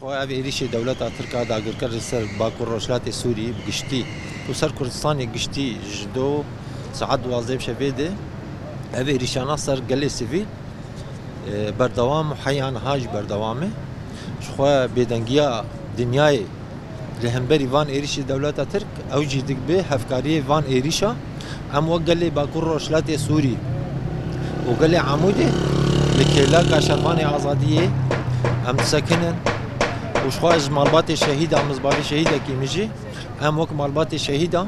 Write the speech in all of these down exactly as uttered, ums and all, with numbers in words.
Xwe ev êrîşê dewleta Tirk a dagirker li ser Bakur Rojhilatê Sûrî bi giştî û ser Kurdistanê giştî ji do saet duwazdeh şevê de ev êrîşana ser gelê sivîl, e, berdewam û heya niha jî berdewam e. Ji xwe bêdengiya dinyayê li hemberî van êrîşê dewleta Tirk, ew jî dibe hevkariyê van êrîşa. Em wek gelê Bakur Rojhilatê Sûrî û gelê Amûdê li kêleka şervanê azadiyê em disekinin û ji xwe ji malbatê şehîda, min zî bavê şehîdekî min jî, em wek malbatê şehîda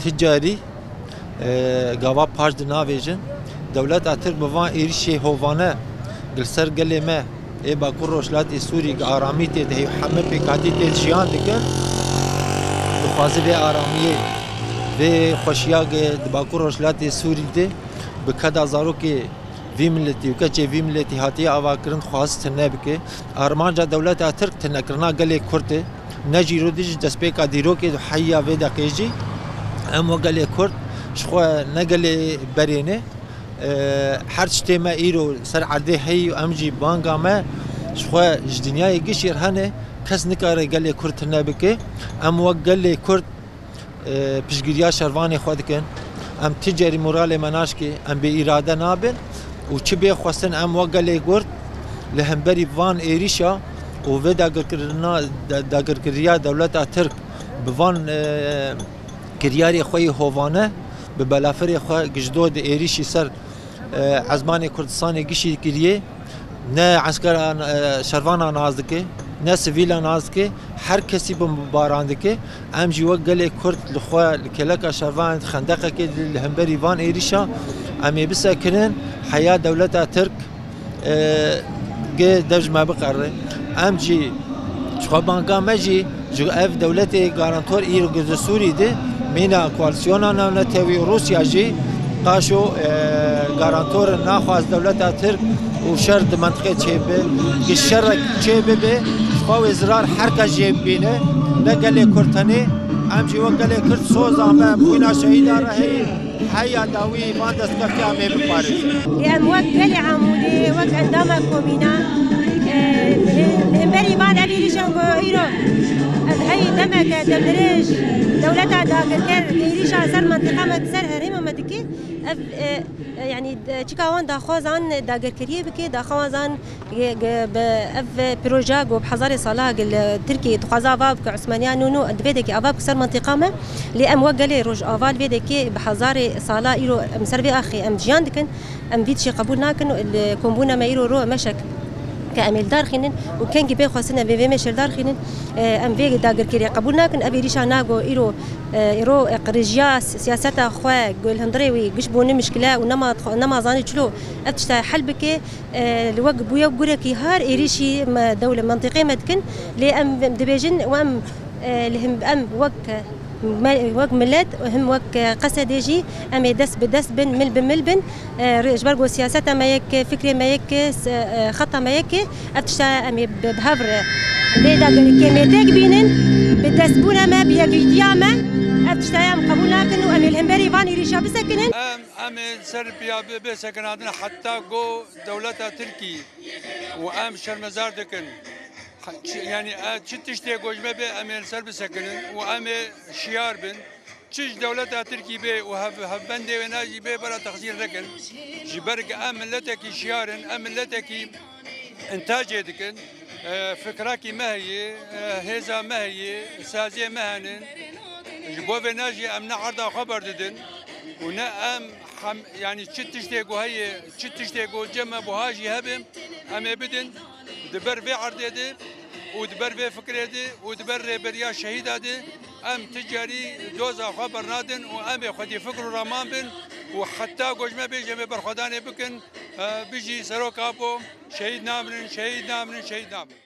ti carî, e, gava paş dinavêjin. Dewleta Tirk bi van êrîşê hovane li ser gelê me ê Bakur Rojhilatê Sûrî, aramî tê de heye û heme pêkhatî tê de jiyan dikin. Dixwaze vê aramiyê, vê xweşiya ge di Bakur Rojhilatê Sûrî de bi keda zarokê vî miletî û keçê vî miletî hatiye avakirin, dixwaze tune bike. Armanca dewleta Tirk tunekirina gelê Kurd e. Ne jî îro, dî jî destpêka dîrokê, heya vê deqê jî em wek gelê Kurd ji xwe ne gelê berê ne. Her tiştê me îro ser erdê heye û em jî banga me ji xwe ji dinyayê gişî re hene, kes nikare gelê Kurd tune bike. Em wek gelê Kurd, e, piştgiriya şervanê xwe dikin. Em ti carî moralê me naşkê, em bê îrade nabin û çi bê xwestin, em wek gelê Kurd li hemberî van êrîşa û vê dagirkirina, da-, dagirkiriya dewleta Tirk bi van, e, kiryarê xwe yê hovane, bi belafirê xwe gişdo di êrîşî ser, e, ezmanê Kurdistanê gişî kiriye. Ne eskera, e, şervana nas dike, ne sivîla nas dike, her kesî bombebaran dike. Em jî wek gelê Kurd li xwe li kêleka şervanê di xendeqekê de li hemberî van êrîşa em ê bisekinin, heya dewleta Tirk, e, ge dev ji me biqere. Em jî ji xwe banga me jî ji ev dewletê garantor îro ge di Sûrî de mîna koalîsyona navnetewî û Rûsya jî qaşo, e, garantor in, naxwaz dewleta Tirk û şer di mentiqê çêbibe. Ge şerek çêbibe, ji xwe wê zirar her kes jê bibîne, ne gelê Kurd tenê. Em jî wek gelê Kurd soza me em xwîna şehîdan re heye. Heya dawî van destkeftî em ê biparêzin. Lê em wek gelê Amûdê, wek endama komîna, e, li, li hemberî van ev êrîşan ku îro ev hey demeke demdirêj dewleta dagirker êrîşa ser mentiqa me, ser herêma me dike. Ev, e, e, yanî, e, çika wan daxwazan dagirkeriyê bike, daxwazan Ge-, ge-, bi ev proje ku bi hezarê sala li Tirkiyê dixwaze ava bike, Osmaniya nû nû divê dekê ava bike ser mentiqa me. Lê em wek gelê Rojava li vê dekê bi hezarê sala îro em ser vê axê em jiyan dikin. Em vî tiştê qebûl nakin. Li kombûna me îro ro meşek ke em ê li dar xînin û kengî bê xwestin em vê, vê meşê li dar xînin. E, em vê dagirkeriye qebûl nakin. Ev êrîşa nago îro, e, îro, e, qirijiya si-, siyaseta xwe, li hundirê wî giş bûne mişkile û nema, nema zanî çilo ev tişta hel bike. E, li wek bûye gurekî har êrîşî me dewle mentiqê me dikin, lê em dibêjin û em, e, li him-, em wek me, wek milet û him wek, e, Qesedê jî em ê dest bi dest bin, mil bi mil bin. E, rê-, ji ber ku siyaseta me yek e, fikrê me yek e, s-, e, xeta me yek e, ev tişta em ê bi, bi hev re vê dagirkê mêtek bînin, bi destbûna me, bi yekîtiya me, ev tişta em qebûl nakin û em ê li hemberî van êrîşa bisekinin. Em, em ê ser piya bi, bê sekinandin heta ku dewleta Tirkî û em şermezar dikin. Ha, çi, yanî, e, çi tiştê ku ji me bê em ê li ser bisekinin û em ê şiyar bin. Çi ji dewleta Tirkî bê û hev-, hevbendê wê ne jî bê, bera texsîr nekin. Ji ber ku em miletekî şiyar in, em miletekî întacê dikin. E, fikrakî me heye, e, hêza me heye, saziyê me hene. Ji bo vê ne jî em ne erda xwe berdidin û ne em hem, yanî çi tiştê ku heye, çi tiştê ku cem me buha jî hebe, em ê bidin di ber vê erdê de û di ber vê fikrê de û di ber rêberiya şehîda de em ti carî doza xwe bernadin û em ê xwedî fikr û raman bin û heta ku ji me bêje em ê berxwedanê bikin, e, bijî Serok Apo, şehîd namrin, şehîd namrin, şehîd namrin.